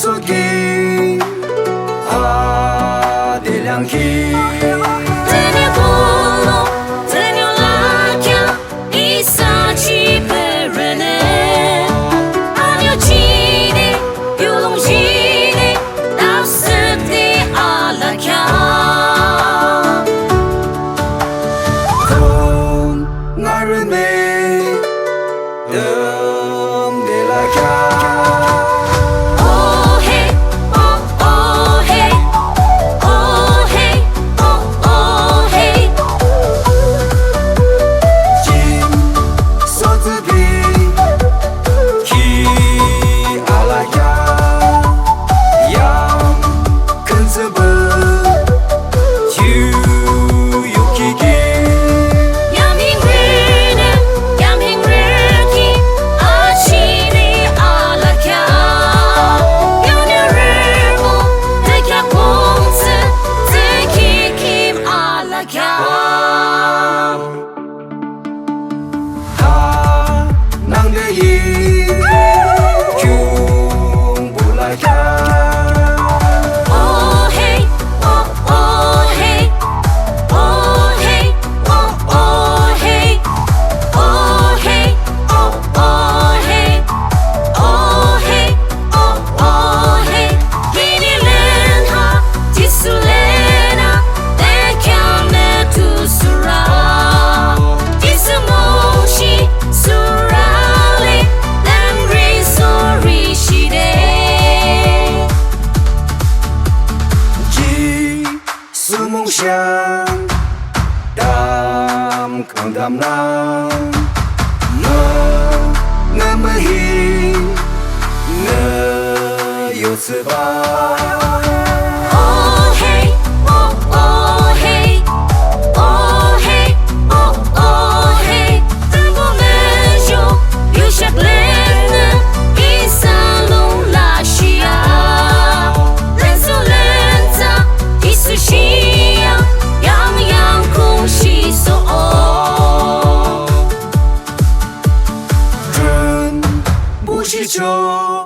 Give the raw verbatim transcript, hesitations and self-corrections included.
soki, ha, de leangkhi. Tüsho polo, tüsho lakheah, isa jipürünü. Anio jide, yu lung jide, tüsho de alakheah. Khün ngarün me, tümde lakheah. Oh hey, oh, oh hey, oh hey, oh, oh hey. Jim sotsübi, ki alakheah. Yam küntsübah, ju yukiki. Yamhing rünü, yamhing rüki, achini alakheah. Yunirübo, tükheah kongtsü, tükhi kim alakheah. Ha, nangde yi, kyungbu lakheah. Oh hey, oh, oh hey, oh hey, oh, oh hey, oh hey, oh, oh hey, oh hey, oh, oh hey. Kini lenha, Jisu lenü, de kheahnü tusura. Jisu mungshi sura le, lemri sori shide. Ji- Jisu mungshi, dam kangdam nang, nü, nü mühi, nü yotsübah. Oh hey, oh, oh hey, oh hey, oh, oh hey. Tümü muzho, yu shaklenü, isa lung lashia. Lenso lentsa, Jisu shia, yangyang kungshiso o. Khün bushicho.